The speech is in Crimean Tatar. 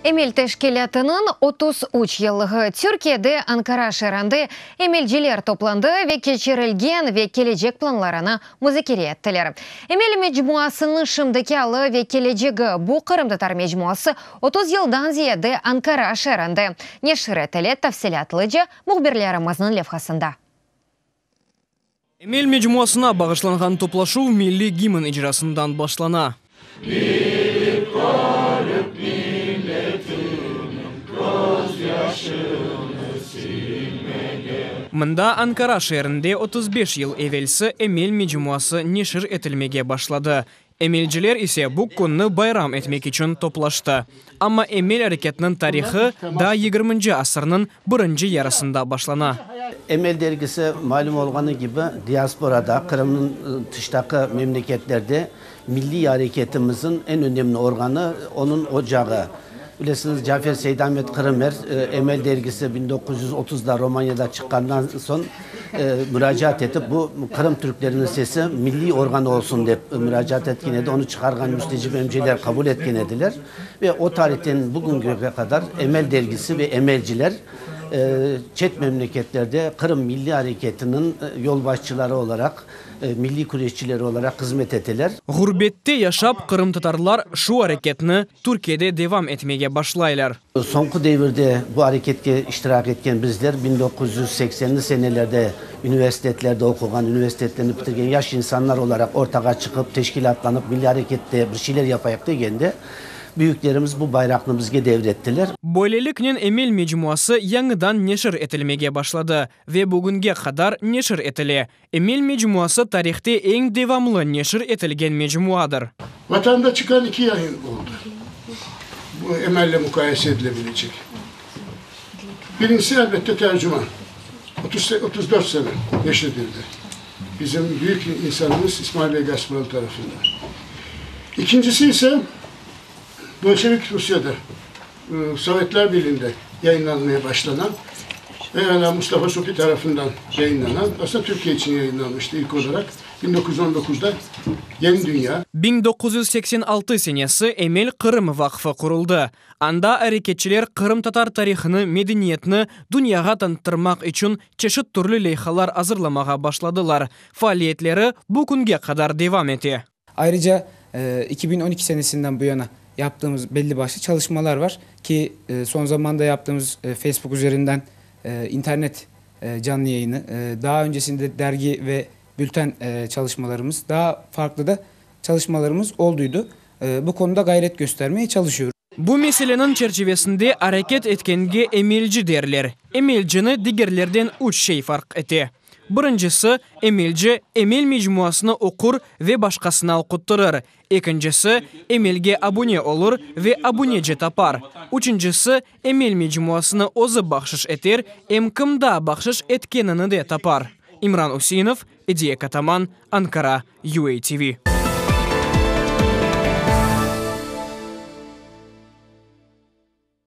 Emel teşkilâtınıñ 33 yıllığı Türkiyede Ankara şeerinde emelciler toplandı ve keçirilgen ve kelecek planlarını muzakere ettiler. Emel mecmuasınıñ şimdiki alı ve kelecegi Bu qırımtatar mecmuası 30 yıldan ziyade Ankara şeerinde neşir etile, tafsilâtlıca mühbirlerimizniñ levhasında. Emel mecmuasına bağışlanğan toplaşuv milliy gimn icrasından başlana. Bilip körip milletiniñ közyaşını silmegen. Mında Ankara şeerinde 35 yıl evelsi Emel mecmuası neşir etilmege başladı. Emelciler ise bu künni bayram etmek içün toplaştı. Amma Emel areketiniñ tarihı daa yigirminci asırnıñ birinci yarısında başlana. Emel dergisi, malüm olğanı kibi, diasporada, Qırımnıñ tıştaki memleketlerde milliy areketimizniñ eñ önemli organı, onıñ ocağı. Bilesiñiz, Cafer Seydamet Qırımer Emel dergisi 1930da Romaniyada çıqqandan soñ muracaat etip, bu Qırım türkleriniñ sesi milliy organ olsun dep muracaat etken edi. Onı çıqarğan Müstecip emceler qabul etken ediler. Ve o tarihten bugüngege qadar Emel dergisi ve emelciler çet memleketlerde Qırım milliy areketiniñ yolbaşçıları olaraq, milliy küreşçileri olaraq hızmet eteler. Ğurbette yaşap, qırımtatarlar şu areketni Türkiyede devam etmege başlaylar. Soñki devirde bu areketke iştirak etken bizler, 1980-li senelerde üniversitetlerde oquğan, üniversitetlerni bitirgen yaş insanlar olaraq ortağa çıqıp, teşkilâtlanıp, milliy arekette bir şeyler yapayıq degende, büyüklerimiz bu bayraqnı bizge devrettiler. Böyleliknen Emel mecmuası yañıdan neşir etilmege başladı ve bugünge qadar neşir etile. Emel mecmuası tarihte eñ devamlı neşir etilgen mecmuadır. Vatanda çıqqan iki yayın oldı. Bu Emelle mukayese edilebilecek. Birincisi, elbette, Tercüman. 34 sene neşir edildi. Bizim büyük insanımız İsmail Bey Gaspıralı tarafından. İkincisi ise Bolşevik Rusyada, Sovetler Birliği'nde yayınlanmaya başlanan evvela Mustafa Suphi tarafından yayınlanan, aslında Türkiye için yayınlanmıştı ilk olarak, 1919'da Yeni Dünya. 1986 senesi Emel Qırım vaqfı quruldı. Anda areketçiler qırımtatar tarihını, medeniyetini dünyağa tanıttırmaq içün çeşit türlü leyhalar azırlamağa başladılar. Faaliyetleri bu künge qadar devam ete. Ayrıca 2012 senesinden bu yana yaptığımız belli başlı çalışmalar var ki, son zamanda yaptığımız Facebook üzerinden internet canlı yayını, daha öncesinde dergi ve bülten çalışmalarımız, daha farklı da çalışmalarımız olduydı. Bu konuda gayret göstermeye çalışıyoruz. Bu meseleniñ çerçivesinde areket etkenge emelci derler. Emelcini digerlerden üç şey farq ete. Birincisi, emelci Emel mecmuasını oqur ve başqasına oquttırır. Ekincisi, Emelge abune olur ve abuneci tapar. Üçüncisi, Emel mecmuasını özü bahşış eter, em kim daa bahşış etkenini de tapar. İmran Üseinov, Ediye Kataman, Ankara, UATV.